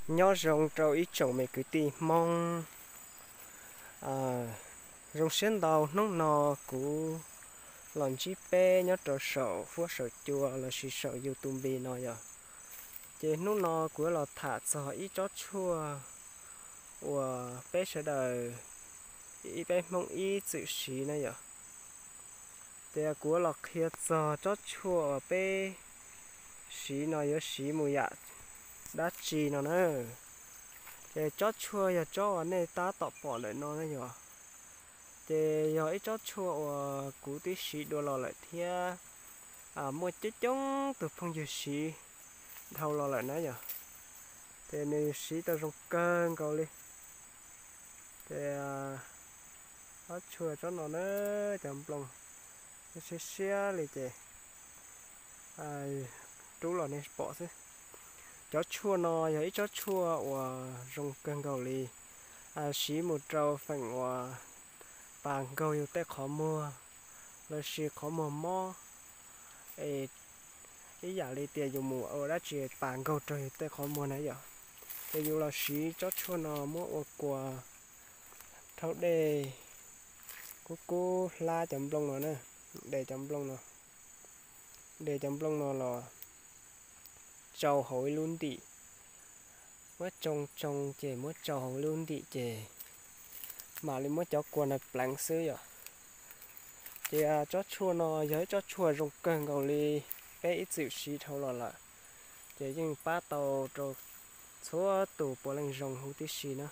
Nyob zoo rau ib tsoom me kwv tij Hmoob. Zoo siab ntau hnub no kuv los ntsib peb nyob rau saum huab saum cua lossis saum YouTube no yom. Ces hnub no kuv yuav los tham txog ib tsob tshuaj uas peb sawv daws, ib peb Hmoob ib txwm siv na yom. Ces kuv yuav los qhia txog tsob tshuaj uas peb siv no yuav siv mus yam dab tsi no na. Ces tsob tshuaj yog tsob uas nej tab tom pom ntawm no na yom. Ces yog ib tsob tshuaj uas kuv twb siv dua los lawm thiab muaj coob coob tus phooj ywg siv dhau los lawm na yom. Ces nws siv tau zoo kawg nkaus li. Ces tsob tshuaj tsob no na, cov nplooj siab siab li ces rub los nej pom xwb. Cov tshuaj no yog ib tsob tshuaj uas zoo kawg nkaus li, siv mus rau feem uas pas nkaug yus tej qhov muag lossis qhov muag mob, es ib yam li tias yus mus ua dab tsi pas nkaug rau yus tej qhov muag na yom. Ces yus los siv tsob tshuaj no muab ua kua dhau dej, kub kub hlab cov nplooj no na, de cov nplooj no, de cov nplooj no los tsau hauv ib lub ntim, muab tsoo tsoo ces muab tsau hauv lub ntim ces mam li muab cov kua no pleev xwb yom. Ces tsob tshuaj no yog ib tsob tshuaj zoo kawg nkaus li, peb ib txwm siv dhau los lawm, ces yeej pab tau rau txhua tus puav leej zoo huv tib si na.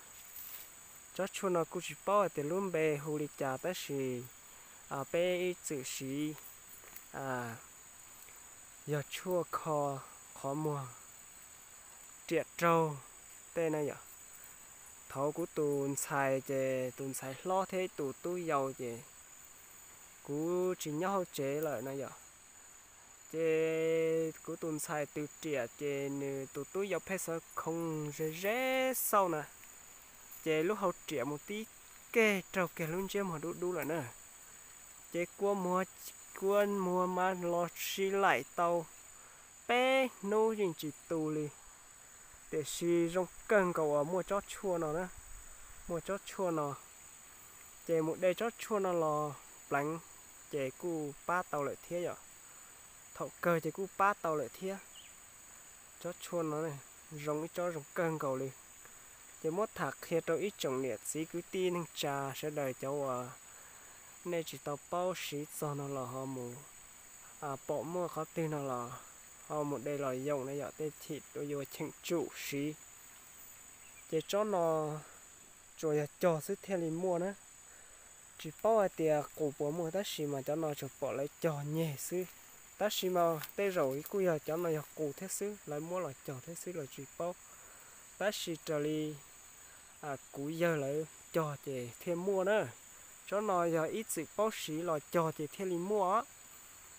Tsob tshuaj no kuj tsis paub hais tias lub npe hu li cas tab sis peb ib txwm siv yog tshuaj kho qhov muag riam raug tej na yom. Thaum kuv tus ntxhais ces tus ntxhais hlob thiab ib tus tub yau ces kuv tsis nyob hauv tsev lawm na yom. Ces kuv tus ntxhais tws riam ces nws tus tub yau pheej xav khoo ze ze xauj na, ces lub hau riam mus tib keg raug kiag lub ntsiab muag dub dub lawm na. Ces kua muag, kua muag mas los si laim tau peb hnub yeej tsis tu li. Tiam sis zoo kawg nkaus uas muaj tsob tshuaj no na, muaj tsob tshuaj no, ces mus de tsob tshuaj no los pleev ces kuj pab tau lawm thiab yom. Thaum kawg ces kuj pab tau lawm thiab. Tsob tshuaj no zoo ib tsob zoo kawg nkaus li. Ces muab tham qhia rau ib tsoom niam txiv kwv tij neej tsa sawv daws cov uas nej tsis tau paub siv txog no los ho mus pom muaj qhov twg no los ho mus de los yoom na yom, tej chim yuav cheem tsum siv. Ces tsob no tsuas yog cog xwb thiaj li muaj na. Tsis paub hais tias qus puas muaj tab sis mas cov no tsuas pom lawv cog nyeg xwb. Tab sis mas tej zaum kuj yog cov no yog qus thiab xwb, lawv muab los cog thiab xwb los tsis paub. Tab sis raws li kuv yawg lawv cog ces thiaj muaj na. Tsob no yog ib txwm paub siv los cog ces thiaj li muaj.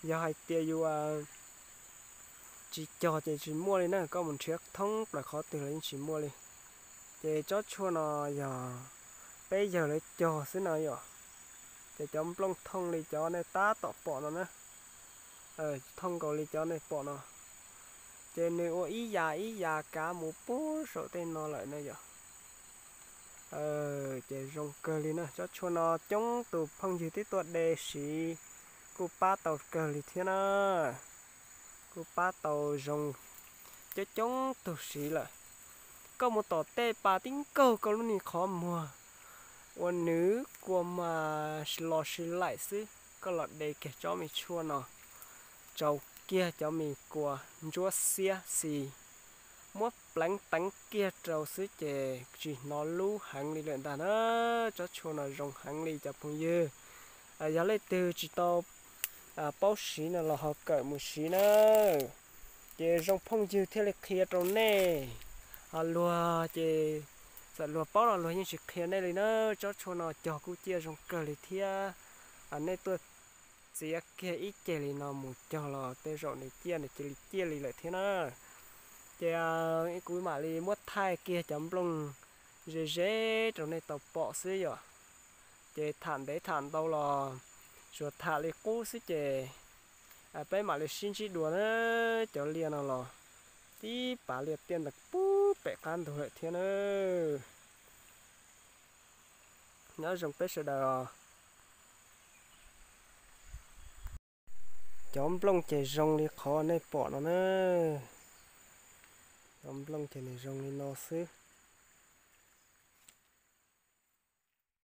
Yog hais tias yus tsis cog ces tsis muaj li na, koj mus nrhiav thoob plaws qhov twg los yeej tsis muaj li. Ces tsob tshuaj no yog peb yawg lawv cog xwb no yom. Ces cov nplooj thooj li cov nej tab tom pom no na, thooj nkaus li cov nej pom no. Ces nws ua ib yam ib yam kav mus puag saum tej no lawm na yom. Ces zoo kawg li na, tsob tshuaj no coob tus phooj ywg twb tuaj de siv kuj pab tau kawg li thiab na. Kuj pab tau zoo coob coob tug siv lawm. Koj mus tom tej pas tib nkaug koj lub niag qhov muag uas nws kua mas los si laim xwb, koj los de kiag tsob me tshuaj no tsau kiag cov me kua ntsuab xiab xis, muab pleev teev kiag rau xwb ces tsis hnov lub heev li lawm ntag na. Tsob tshuaj no zoo heev li cov phooj ywg. Yog leej twg tsis tau paub siv no los ho kawm mus siv na. Ces zoo phooj ywg thiaj li qhia rau nej. Luag ces txawm luag paub los luag yeej tsis qhia nej li na. Tsob tshuaj no cog kuj ciaj zoo kawg li thiab. Nej tuaj txiav kiag ib ceg li no mus cog los tej zaum nws ciaj nws cia li ciaj li lawm thiab na. Ces kuv mam li muab thaij kiag cov nplooj ze ze rau nej tau pom xwb yom. Ces tham ntev tham ntau los tsuas tham li qub xwb ces peb mam li sib ntsib dua na. Cov liaj no los Tib pas liaj tiaj ntawm pub pem qab ntug lawm thiab na. Nyob zoo peb sawv daws os. Cov nplooj ces zoo li qhov nej pom no na. Cov nplooj ces nws zoo li no xwb.